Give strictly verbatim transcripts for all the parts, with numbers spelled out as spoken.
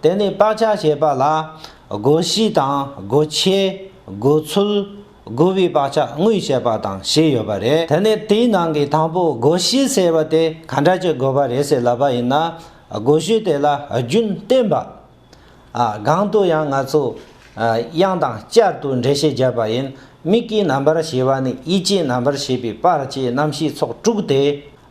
དེ་ནས་བག་ཆགས་ཞེས་པ་ལ་བགོ་བཤའ་དང་བགོ་ཆེ། བགོ་ཚུལ། བགོ་བའི་བག་ཆགས་དངོས་བཤད་པ་དང་ཞེས་ཡོད་པ་རེད། དེ་ནས་དེའི་ནང་གི་དང་པོ་བགོ་བཤའ་ཟེར་བ་དེ་ག་འདྲ་ཅིག་དགོས་པ་རེད་ཟེར་ལབ་པ་ཡིན་ན། བགོ་བཤའ་དེ་ལ་རྒྱུན་བརྟན་པ། ཨ། གང་དུ་ཡང་ང་ཚོ་ཨ། དབྱངས་དང་བསྐྱར་དུ་འགྲེལ་བཤད་བརྒྱབ་པ་ཡིན། མིག་གི་རྣམ་པར་ཤེས་པ་ནས་ཡིད་ཀྱི་རྣམ་པར་ཤེས་པའི་བར་གྱི་རྣམ་ཤེས་ཚོགས་དྲུག་དེ་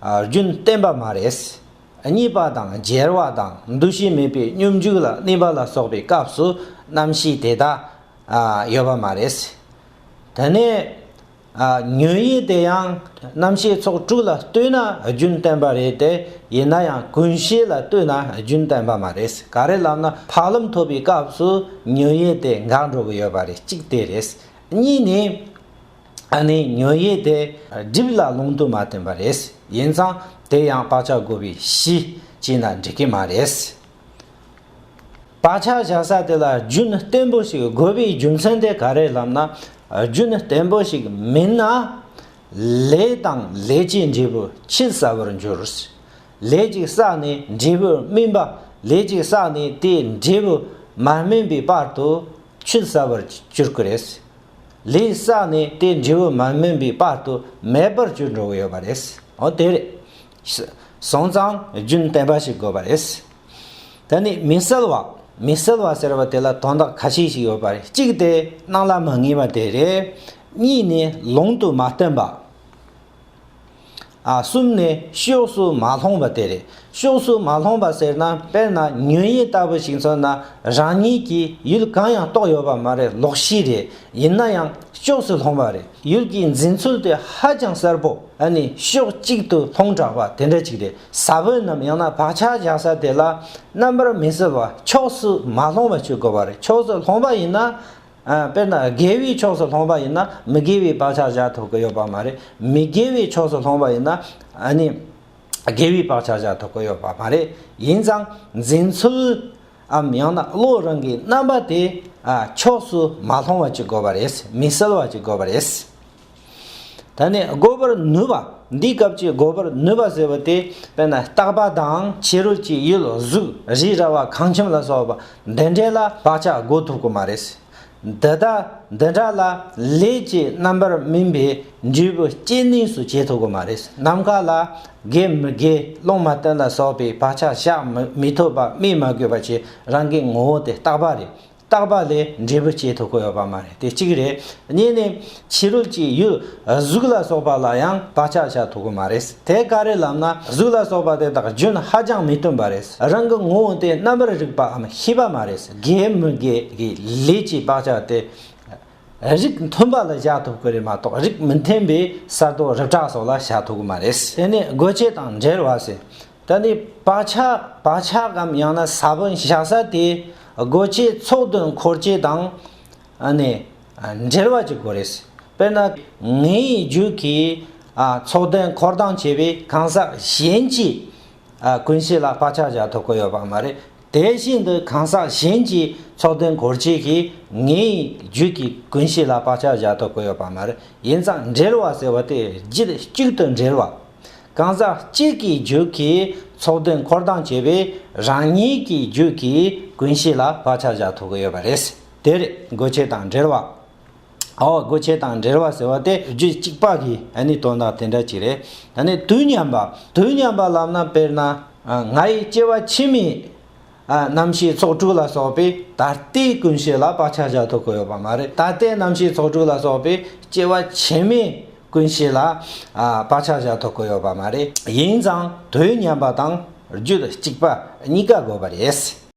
ཨ། རྒྱུན་བརྟན་པ་མ་རེད། གཉིས་པ་དང་རྒྱལ་བ་དང་འདུ་ཤེས་མེད་པའི་སྙོམས་འཇུག་ལ་གནས་པ་ལ་སོགས་པའི་སྐབས་སུ་རྣམ་ཤེས་དེ་དག་ཨ། ཡོད་པ་མ་རེད། དེ་ནས་ཨ། ཉོན་ཡིད་དེ་ཡང་རྣམ་ཤེས་ཚོགས་དྲུག་ལ་ལྟོས་ན་རྒྱུན་བརྟན་པ་རེད་དེ། ཡིན་ན་ཡང་ཀུན་ཤེས་ལ་ལྟོས་ན་རྒྱུན་བརྟན་པ་མ་རེད། ག་རེ་ལབ་ན་འཕགས་ལམ་ཐོབ་པའི་སྐབས་སུ་ཉོན་ཡིད་དེ་འགག་འགྲོ་གི་ཡོད་པ་རེད། གཅིག་དེ་རེད། གཉིས་ནི། ཨ་ནི་ཉོན་ཡིད་དེ་སྒྲིབ་ལ་ལུང་དུ་མ་བསྟན་པ་རེད། ཡིན་ཙང་དེ་ཡང་བག་ཆགས་བགོ་བའི་གཞི་བྱས་ན་འགྲིག་གི་མ་རེད། བག་ཆགས་བཞག་ས་དེ་ལ་རྒྱུན་བརྟན་པོ་ཞིག་དགོས་པའི་རྒྱུ་མཚན་དེ་ག་རེ་ལབ་ན། རྒྱུན་བརྟན་པོ་ཞིག་མིན་ན། ལས་དང་ལས་ཀྱི་འབྲས་བུ་ཆུད་ཟ་བར་འགྱུར། ལས་ཅིག་བསགས་ནས་འབྲས་བུ་སྨིན་པ། ལས་ཅིག་བསགས་ནས་དེའི་འབྲས་བུ་མ་སྨིན་པའི་བར་དུ་ཆུད་ཟ་བར་འགྱུར་གྱི་རེད། ལས་བསགས་ནས་དེ་འབྲས་བུ་མ་སྨིན་པའི་བར་དུ་མེད་པར་གྱུར་འགྲོ་གི་ཡོད་པ་རེད། འོ་དེ་རེད། སོང་ཙང་རྒྱུན་བརྟན་པ་ཞིག་དགོས་པ་རེད། ད་ནི་མི་གསལ་བ། མི་གསལ་བ་ཟེར་བ་དེ་ལ་དོན་དག་ཁ་ཤས་ཤིག་ཡོད་པ་རེད། གཅིག་དེ་སྣང་ལ་མ་ངེས་པ་དེ་རེད། གཉིས་ནི་ལུང་དུ་མ་བསྟན་པ། ཨ། གསུམ་ནི་ཕྱོགས་སུ་མ་ལྷུང་བ་དེ་རེད། ཕྱོགས་སུ་མ་ལྷུང་བ་ཟེར་ན། དཔེར་ན་ཉོན་ཡིད་ལྟ་བུ་ཞིག་མཚོན་ན། རང་ཉིད་ཀྱིས་ཡུལ་གང་ཡང་རྟོགས་ཡོད་པ་མ་རེད། ལོག་ཤེས་རེད། ཡིན་ན་ཡང་ཕྱོགས་སུ་ལྷུང་བ་རེད། ཡུལ་གྱི་འཛིན་ཚུལ་དེ་ཧ་ཅང་གསལ་པོ། ཨ་ནི་ཕྱོགས་གཅིག་ཏུ་ལྷུང་དྲགས་པ་དེ་འདྲ་ཅིག་རེད། ས་བོན་ནམ་ཡང་ན་བག་ཆགས་བཞག་ས་དེ་ལ་རྣམ་པར་མི་གསལ་བ། ཕྱོགས་སུ་མ་ལྷུང་བ་ཅིག་དགོས་པ་རེད། ཕྱོགས་སུ་ལྷུང་བ་ཡིན་ན། ཨ། དཔེར་ན་དགེ་བའི་ཕྱོགས་སུ་ལྷུང་བ་ཡིན་ན་མི་དགེ་བའི་བག་ཆགས་བཞག་ཐུབ་ཀྱི་ཡོད་པ་མ་རེད། མི་དགེ་བའི་ཕྱོགས་སུ་ལྷུང་བ་ཡིན་ན། ཨ་ནི་དགེ་བའི་བག་ཆགས་བཞག་ཐུབ་ཀྱི་ཡོད་པ་མ་རེད། ཡིན་ཙང་འཛིན་ཚུལ་འམ་ཡང་ན་བློ་རང་གི་རྣམ་པ་དེ། ཨ། ཕྱོགས་སུ་མ་ལྷུང་བ་ཅིག་དགོས་པ་རེད། མི་གསལ་བ་ཅིག་དགོས་པ་རེད། ད་ནི་བགོ་བར་ནུས་པ། འདིའི་སྐབས་ཀྱི་བགོ་བར་ནུས་པ་ཟེར་བ་དེ། དཔེར་ན་རྟག་པ་དང་ཕྱི་རོལ་གྱི་ཡུལ་གཟུགས་རི་ར་བ་ཁང་ཁྱིམ་ལ་སོགས་པ་འདི་འདྲ་ལ་བག་ཆགས་བགོ་ཐུབ་ཀྱི་མ་རེད། འདི་ལྟ་འདི་འདྲ་ལ་ལས་ཀྱི་རྣམ་པར་སྨིན་པའི་འབྲས་བུ་སྐྱེ་གནས་སུ་བྱེད་ཐུབ་ཀྱི་མ་རེད། ནམ་མཁའ་ལ་དགེ་མི་དགེ་རླུང་མ་བསྟན་ལ་སོགས་པའི་བག་ཆགས་བཞག་མི་མི་ཐུབ་པ་སྨོས་མ་དགོས་པ་བྱས། རང་གི་ངོ་བོ་དེ་རྟག་པ་རེད། རྟག་པ་ལས་འབྲས་བུ་སྐྱེ་ཐུབ་ཀྱི་ཡོད་པ་མ་རེད། དེ་གཅིག་རེད། གཉིས་ནི་ཕྱི་རོལ་གྱི་ཡུལ་གཟུགས་ལ་སོགས་པ་ལ་ཡང་བག་ཆགས་བཞག་ཐུབ་ཀྱི་མ་རེད། དེ་ག་རེ་ལབ་ན། གཟུགས་ལ་སོགས་པ་དེ་དག་རྒྱུན་ཧ་ཅང་མི་མཐུན་པ་རེད། རང་གི་ངོ་བོ་དེ་རྣམ་པར་རིག་པའམ་ཤེས་པ་མ་རེད། དགེ་མི་དགེ་གི་ལས་ཀྱི་བག་ཆགས་དེ་རིགས་མཐུན་པ་ལ་བཞག་ཐུབ་ཀྱི་རེད་མ་གཏོགས། རིགས་མི་མཐུན་པའི་ས་རྡོ་རི་བྲག་སོགས་ལ་བཞག་ཐུབ་ཀྱི་མ་རེད། དེ་ནས་བགོ་བྱེད་དང་འབྲེལ་བ་ཟེར། ད་ནི་བག་ཆགས་བག་ཆགས་སམ་ཡང་ན་ས་བོན་བཞག་ས་དེ་བགོ་བྱེད་ཚོགས་བདུན་འཁོར་བྱེད་དང་། ཨ་ནི་འབྲེལ་བ་ཅིག་དགོས་རེད། དཔེར་ན་ངེས་ཡིན་རྒྱུད་ཀྱི་ཚོགས་བདུན་འཁོར་དང་བཅས་པའི་གང་ཟག་གཞན་གྱི་ཀུན་གཞི་ལ་བག་ཆགས་བཞག་ཐུབ་ཀྱི་ཡོད་པ་མ་རེད། དེ་བཞིན་དུ་གང་ཟག་གཞན་གྱི་ཚོགས་བདུན་འཁོར་བྱེད་ཀྱི་ངེས་ཡིན་རྒྱུད་ཀྱི་ཀུན་གཞི་ལ་བག་ཆགས་བཞག་ཐུབ་ཀྱི་ཡོད་པ་མ་རེད། ཡིན་ཙང་འབྲེལ་བ་ཟེར་བ་དེ་རྒྱུད་གཅིག་ཏུ་འབྲེལ་བ། གང་ཟག་གཅིག་གི་རྒྱུད་ཀྱི་ཚོགས་བདུན་འཁོར་དང་བཅས་པའི་རང་ཉིད་ཀྱི་རྒྱུད་ཀྱི་ཀུན་གཞི་ལ་བག་ཆགས་བཞག་ཐུབ་ཀྱི་ཡོད་པ་རེད། དེ་རེད། བགོ་བྱེད་དང་འབྲེལ་བ། འོ། བགོ་བྱེད་དང་འབྲེལ་བ་ཟེར་བ་དེ་རྒྱུད་གཅིག་པ་གི་ཨ་ནི་དོན་དག་དེ་འདྲ་ཅིག་རེད། ད་ནི་དུས་མཉམ་པ། དུས་མཉམ་པ་ལབ་ན། དཔེར་ན་ང་ཡི་སྐྱེ་བ་ཕྱི་མའི་རྣམ་ཤེས་ཚོགས་དྲུག་ལ་སོགས་པའི་ད་ལྟའི་ཀུན་གཞི་ལ་བག་ཆགས་བཞག་ཐུབ་ཀྱི་ཡོད་པ་མ་རེད། ད་ལྟའི་རྣམ་ཤེས་ཚོགས་དྲུག་ལ་སོགས་པའི་སྐྱེ་བ་ཕྱི་མའི་ཀུན་གཞི་ལ་ཨ་བག་ཆགས་བཞག་ཐུབ་ཀྱི་ཡོད་པ་མ་རེད། ཡིན་ཙང་དུས་མཉམ་པ་དང་རྒྱུད་གཅིག་པ་གཉིས་ཀ་དགོས་པ་རེད།